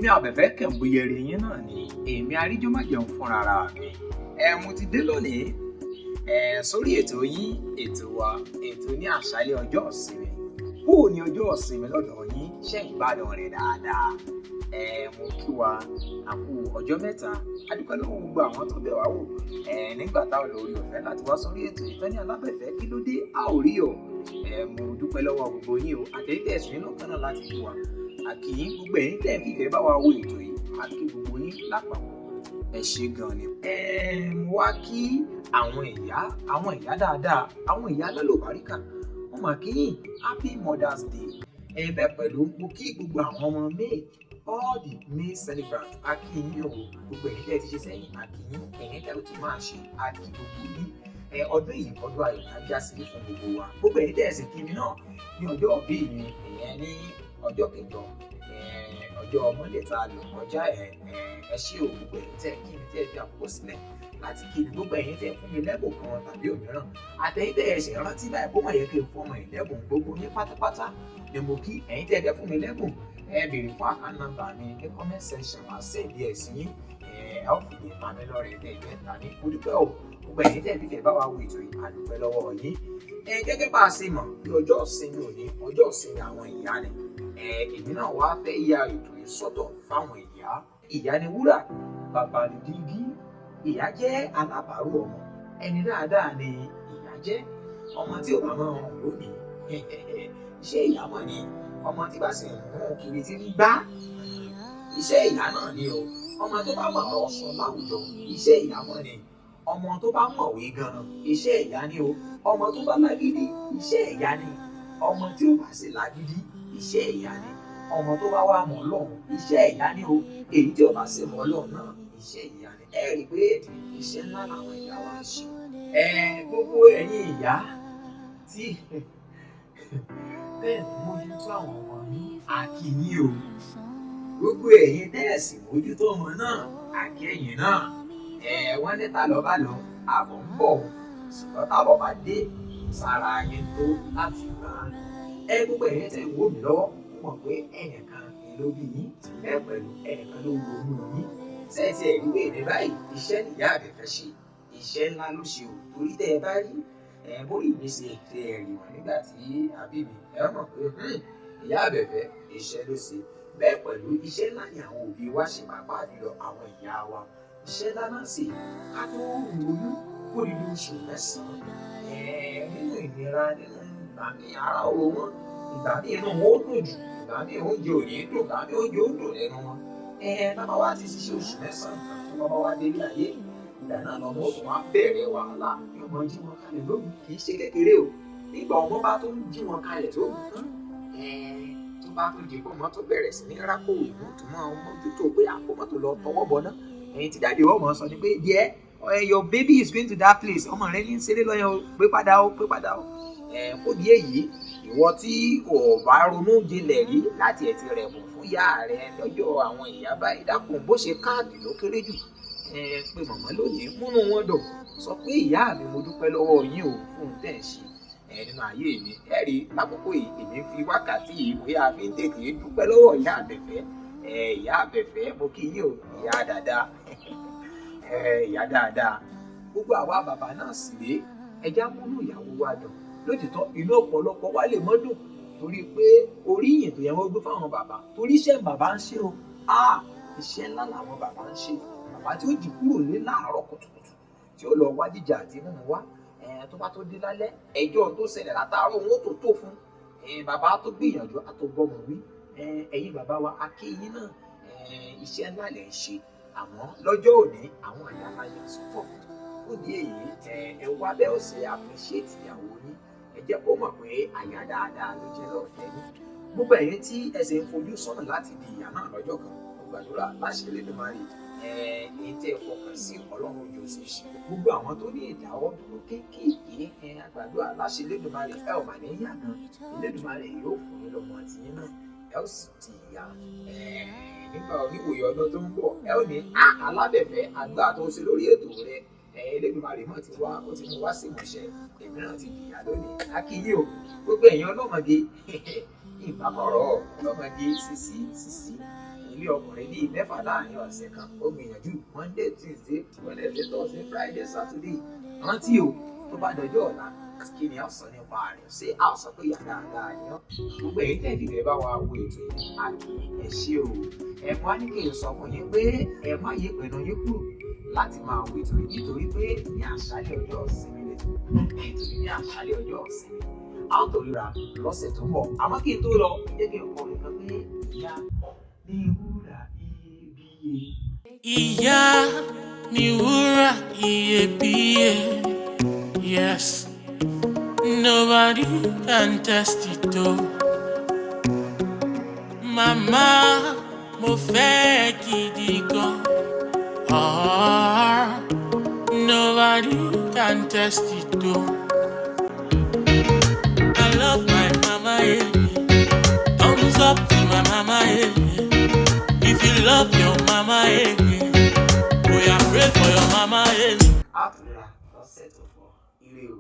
Èmi Àbẹ̀fẹ́ Kẹ̀mbúyẹrẹ yín náà ni èmi aríjómájẹun fúnra ra mi. Ẹ mo ti dé lónìí ẹ sórí ètò yín, ètò wa, ètò ní àṣálẹ́ ọjọ́ ìsinmi. Bó o ní ọjọ́ ìsinmi lọ́dọ̀ yín, ṣe ń gbádùn rẹ̀ dáadáa? Ẹ mo kí wa a kú ọjọ́ mẹ́ta. A dúpẹ́ lọ́wọ́ gbogbo àwọn tó bẹ̀ wá wò ẹ nígbà táwọn lórí ọ̀fẹ́ láti wá sórí ètò ìtọ́ni Alábẹ̀fẹ́. Kí ló dé a ò rí ọ? Ẹ mo dúpẹ́ lọ́wọ́ gbogbo yín o, àtẹ̀yìntẹ̀ ẹ̀sùn nínú kan náà láti kí wa. A kí yín, gbogbo ẹ̀yin tẹ́ ẹ fìfẹ́ bá wa wo ètò yìí, a kí gbogbo yín lápapọ̀, ẹ ṣé gan ni. Ẹ mo wá kí àwọn ìyá, àwọn ìyá dáadáa, àwọn ìyá alálòbáríkà, wọ́n máa kí yín, Happy Mother's Day. Ẹ bẹ́ẹ̀ pẹ̀lú mo kí gbogbo àwọn ọmọ May, all the May celebrants, a kí yín o. Gbogbo ẹ̀yin tẹ́ ẹ ti ṣe sẹ́yìn, a kí yín. Ẹ̀yin tẹ́ ẹ tún máa ṣe, a kí gbogbo yín. Ẹ ọdún yìí, ọdún ayọ̀ á já sí fún gbogbo wa. Gbogbo ẹ̀yin tẹ́ ẹ sì kí mi náà ní ọjọ́ ìbí mi, ìyẹn ní ọjọ́ kẹjọ, ọjọ́ Monday tá a lò kọjá, ẹ ẹ ṣé o. Gbogbo ẹ̀yin tẹ́ ẹ kí mi, tẹ́ ẹ fi àkókò sílẹ̀ láti kí mi, gbogbo ẹ̀yin tẹ́ ẹ fún mi lẹ́bùn kan tàbí òmíràn, àtẹ̀yin tẹ́ ẹ ṣe rántí báyìí kó mọ̀ yẹ kí n fún ọmọ yìí lẹ́bùn, gbogbo yín pátápátá ni mo kí. Ẹ̀yin tẹ́ ẹ fẹ́ fún mi lẹ́bùn, ẹ béèrè fún account number mi ní comment section, wá send ẹ̀ sí yín, ẹ ó fi lè pa mí lọ́rẹ̀ tẹ́ ẹ fẹ́ ta ní. Mo dúpẹ́ o. Gbogbo ẹ̀yin tẹ́ ẹ fífẹ́ bá wa wo ètò yìí, a dúpẹ́ lọ́wọ́ yín. Ẹ gẹ́gẹ́ bá a ṣe mọ̀ bí ọjọ́ ìsinmi òní, ọjọ́ ìsinmi àwọn ìyá ni. Ẹ èmi náà wá fẹ́ ya ètò yìí sọ́tọ̀ fáwọn ìyá. Ìyá ni wúrà, bàbá ni dígí. Ìyá jẹ́ alábàárò ọmọ, ẹni dáadáa ni ìyá jẹ́. Ọmọ tí ò bá máa rùn lónìí, iṣẹ́ ìyá mọ̀ ni. Ọmọ tí bá sì ń rún kiri tí ń gbá, iṣẹ́ ìyá náà ni o. Ọmọ tó bá mọ̀ ọ́ sọ láwùjọ, iṣẹ́ ìyá mọ̀ ni. Ọmọ tó bá mọ̀wé gan-an, iṣẹ́ ìyá ni o. Ọmọ tó bá lágídí, iṣẹ́ ìyá ni. Ọmọ tí ò bá sì lágídí, iṣẹ́ ìyá ni. Ọmọ tó bá wà mọ̀ Ọlọ́run, iṣẹ́ ìyá ni o. Èyí tí ò bá sì mọ̀ Ọlọ́run náà, iṣẹ́ ìyá ni. Ẹ rí i pé iṣẹ́ ńlá làwọn ìyá wa ń ṣe. Ẹ gbogbo ẹ̀yin ìyá tí bẹ́ẹ̀ mójútó àwọn ọmọ yín, a kí yín o. Gbogbo ẹ̀yin nẹ́ẹ̀sì mójútó ọmọ náà, a kí ẹ̀yin náà. Ẹ wọ́n ní tá lọ bá lọ, àbọ̀ ń bọ̀, ṣùgbọ́n tábọ̀ bá dé sára yín tó láti gbà á. Ẹ gbogbo ẹ̀yin tẹ́ ń wò mí lọ́wọ́, mo mọ̀ pé ẹnìkan ló bí yín, bẹ́ẹ̀ pẹ̀lú ẹnìkan ló wo inú yín. Sẹ́ẹ̀tì ẹ̀rí wé mi báyìí, iṣẹ́ nìyá àbẹ̀fẹ́ ṣe, iṣẹ́ ńlá ló ṣe o. Torí tẹ́ ẹ bá rí ẹ bórí mi ṣe ṣe ẹ̀rí wọn nígbà tí àbí mi, ẹ mọ̀ pé ìyá àbẹ̀fẹ́, iṣẹ́ ló ṣe. Bẹ́ẹ̀ pẹ̀lú iṣẹ́ ńlá ni àwọn òbí wa ṣe, pàápàá jùlọ àwọn ìyá wa. Iṣẹ́ ńlá náà sì ká tó ronú fódìdí oṣù 9 nínú ìnira, nínú ìgbà míì ara ro wọn, ìgbà míì inú wọn ó dùn jù, ìgbà míì oúnjẹ ò ní dùn, ìgbà míì oúnjẹ ó dùn lẹ́nu wọn. Bàbá wa ti ṣiṣẹ́ oṣù 9 tó bàbá wa délé ayé, ìgbà náà lọ́mọ ó tún wá bẹ̀rẹ̀ wàhálà, yóò máa jí wọn kalẹ̀ lóru. Kì í ṣe kékeré o. Nígbà ọmọ bá tó ń jí wọn kalẹ̀ tó tán, tó bá tún di pé ọmọ tó bẹ̀rẹ̀ sí ní rákòrò, ìmú tó máa mójútó pé àkómọ́ tó lọ tọwọ́ bọ̀ náà. Ẹ̀yin tí daddy wọ́n mọ̀ sọ ni pé, "Dear, your baby is going to that place." Ọmọ rẹ ní ń ṣeré lọ́yàn o, pé padà o, pé padà o. Fòdí èyí, ìwọ tí ò bá ronú jinlẹ̀ rí láti ẹ̀ ti rẹ̀ bùn fún ìyá rẹ lọ́jọ́ àwọn ìyá báyìí, dákun, bó ṣe káàdì ló kéré jù, pé màmá lónìí, múnú wọn dùn, sọ pé, "Ìyá mi, mo dúpẹ́ lọ́wọ́ yín o fún tẹ̀ ń ṣe nínú ayé mi." Ẹ rí lákòókò yìí, èmi fi wákàtí yìí bóyá fi ń tètè dúpẹ́ lọ́wọ́ ìyá àbẹ̀fẹ́. Ìyá àbẹ̀fẹ́, mo kí yín o, ìyá dáadáa, ìyá dáadáa. Gbogbo àwa bàbá náà sì rèé, ẹja múnú ìyàwó wa dùn. Lótìtọ́, inú ọ̀pọ̀lọpọ̀ wa lè mọ́ dùn torí pé oríyìn tó yẹ wọ́n gbé fáwọn bàbá, torí iṣẹ́ bàbá ń ṣe o. Ah, iṣẹ́ ńlá làwọn bàbá ń ṣe. Bàbá tí ó jí kúrò ní láàárọ̀ kùtùkùtù, tí ó lọ wá jíjà àti mímu wá, tó bá tó dé lálẹ́, ẹjọ́ tó ṣẹlẹ̀ látàárọ̀ òun ó tó tó fún bàbá tó gbìyànjú àtọgbọmọ wí. Ẹ̀yin bàbá wa, a kí yín náà, iṣẹ́ ńlá lẹ̀ ń ṣe. Àmọ́ lọ́jọ́ òní, àwọn ìyá la yà sọ́tọ̀ fún. Fún ìdí èyí, ẹ wá bẹ́ẹ̀ ó ṣe appreciate ìyàwó yín. Ẹ jẹ́ kó mọ̀ pé àyà dáadáa ló jẹ́ lọ́ọ̀dẹ́ yín. Gbogbo ẹ̀yin tí ẹ sì ń fojú sọ́nà láti di ìyá náà lọ́jọ́ kan, mo gbàdúrà láṣẹ Elédùmarè, èyí tí ẹ fọkàn sí, Ọlọ́run ojú sì ṣe. Gbogbo àwọn tó ní ìdáwọ́ dúró kéékèèké, ẹ àgbàdúrà láṣẹ Elédùmarè, ẹ ò mà ní yà gan. Elédùmarè yóò fún yín lọ́mọ tiyín náà, ẹ ó sì di ìyá. Nígbà oníwòye ọdún tó ń bọ̀, ẹ ó ní alábẹ̀fẹ́ àgbà tó ṣe lórí ètò rẹ, Elédùmarè mọ̀ ti wá, ó ti mú wá sí ìmúṣẹ, èmi náà ti dìyà lónìí. A kí yín o. Gbogbo ẹ̀yin ọlọ́mọge, ìbámọ̀rọ̀ ọlọ́mọge, sisi sisi. Ilé ọkùnrin bíi 6 láàrin ọ̀sẹ̀ kan, ó gbìyànjú. Monday, Tuesday, Wednesday, Thursday, Friday, Saturday. Rántí o, tó bá dọjọ́ ọ̀la, kí ni a sọ nípa rẹ̀? Ṣé a sọ pé ìyá dáadáa ni ọ́? Gbogbo èyí tẹ́ fìfẹ́ bá wa wo ètò yìí, a kì í ẹ ṣé o. Ẹ mú á ní kí n sọ fún yín pé ẹ má yí ìpinnu yín kúrò láti máa wo ètò yìí, nítorí pé ní àṣálẹ́ ọjọ́ ìsinmi lẹ́tọ̀, nítorí ní àṣálẹ́ ọjọ́ ìsinmi a ó tó ríra lọ́sẹ̀ tó ń bọ̀. Àmọ́ kí n tó lọ, jẹ́ kí n kọ nǹkan pé ìyá ní wúrà iyebíye. Ìyá ni wúrà iyebíye. Yes, nobody can test it though. Màmá, mo fẹ́ gidi gan. Ah, nobody can test it though. I love my mama, yeah. Thumbs up to my mama, yeah. If you love your mama, yeah. Oh, yeah, pray for your mama, yeah. A ó tó ríra lọ́sẹ̀ tó ń bọ̀. Ire o.